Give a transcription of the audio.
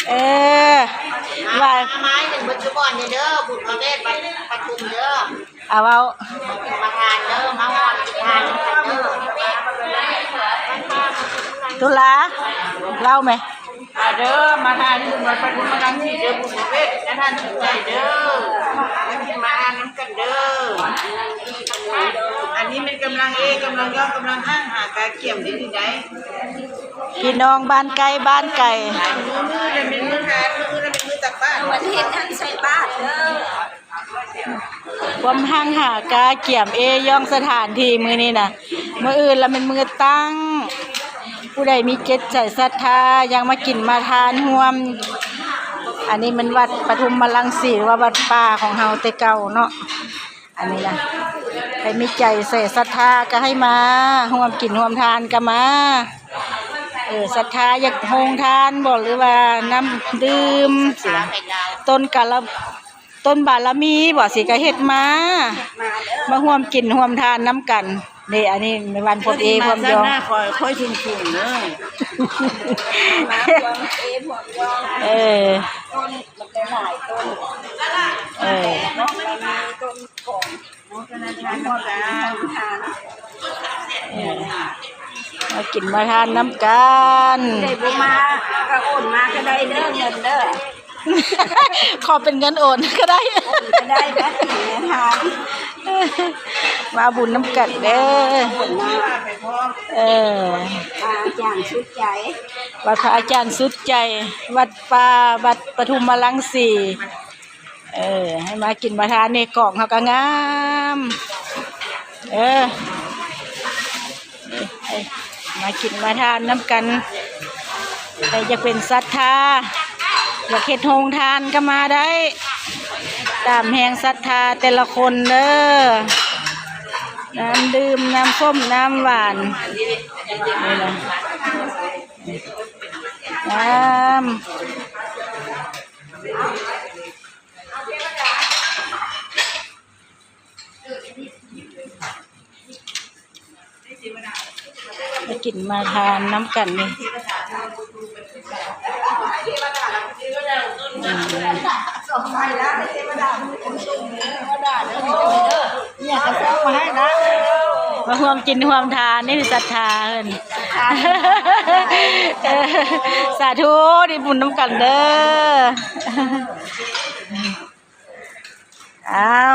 ເອີ ວ່າ ມາໃຫ້ເຫັນເບິດທຸກບ່ອນເດີ ບຸນພະເວດວັດປະທຸມເດີ ອາ ເວົ້າ ມາທານເດີ ມາຮ່ວມກິນທານນຳກັນເດີ ຕຸລາ ເລົ່າແມະ ມາເດີ ມາທານບຸນວັດປະທຸມມະລັງສີເດີ ບຸນພະເວດ ອາທານສຸດໃຈເດີ ມາກິນມາທານນຳກັນເດີ ອັນນີ້ແມ່ນກຳລັງເອ ກຳລັງຢອງ ກຳລັງຫ້າງຫາກາກຽມເດ້ນີ້ໃດ ພີ່ນ້ອງບ້ານໃກ້ບ້ານໄກ ມື້ນີ້ແມ່ນມື້ທານ ມື້ນີ້ແມ່ນມື້ຕັກບາດ ມື້ວັນເຮັດທັນໃສ່ບາດເດີ ຄວາມຫ້າງຫາກາກຽມເອ ຢ່ອງສະຖານທີ່ມື້ນີ້ນະ ມື້ອື່ນລະແມ່ນມື້ຕັ້ງ ຜູ້ໃດມີຈິດໃຈສັດທາ ຢາກມາກິນມາທານຮ່ວມ ອັນນີ້ແມ່ນວັດປະທຸມມະລັງສີ ຫຼືວ່າວັດປ່າຂອງເຮົາແຕ່ເກົ່າເນາະ ອັນນີ້ນະ ໃຜມີໃຈໃສ່ສັດທາກໍໃຫ້ມາຮ່ວມກິນຮ່ວມທານກໍມາ ເອີ ສັດທາຢາກໂຮງທານບໍ ຫຼືວ່ານ້ຳດື່ມ ຊິນະ ຕົ້ນກາລະ ຕົ້ນບາລະມີບໍ ຊິກະເຮັດມາ ມາຮ່ວມກິນຮ່ວມທານນຳກັນເດ ອັນນີ້ແມ່ນວັນພວມເອພວມຢອງ ຂ້ອຍ ຂ້ອຍສູງໆເດີ ເອີ ມັນຫຼາຍຕົ້ນ ເອີ ເນາະ ມັນມີຕົ້ນຂອງ ເອີ ມາກິນມາທານນຳກັນ ຜູ້ໃດບໍ່ມາກໍໂອນມາກໍໄດ້ເດີ ເງິນເດີ ຂໍເປັນເງິນໂອນກໍໄດ້ ໂອນກໍໄດ້ ມາກິນມາທານ ມາບຸນນຳກັນເດີ ເອີ ພະອາຈານສຸດໃຈ ວັດພະອາຈານສຸດໃຈ ວັດປ່າ ວັດປະທຸມມະລັງສີ ເອີ ໃຫ້ມາກິນມາທານເນ ກອງເຮົາກໍງາມ ເອີ ມາກິນມາທານນຳກັນ ໃຜຢາກເປັນສັດທາ ຢາກເຮັດໂຮງທານກໍມາໄດ້ ຕາມແຮງສັດທາແຕ່ລະຄົນເດີ ນ້ຳດື່ມ ນ້ຳສົ້ມ ນ້ຳຫວານ ນີ້ນະ ງາມ. ມາກິນມາທານນຳກັນນີ້ ມາຮ່ວມກິນຮ່ວມທານນີ້ ສັດທາເພິ່ນ ສາທຸ ໄດ້ບຸນນຳກັນເດີ. ອ້າວ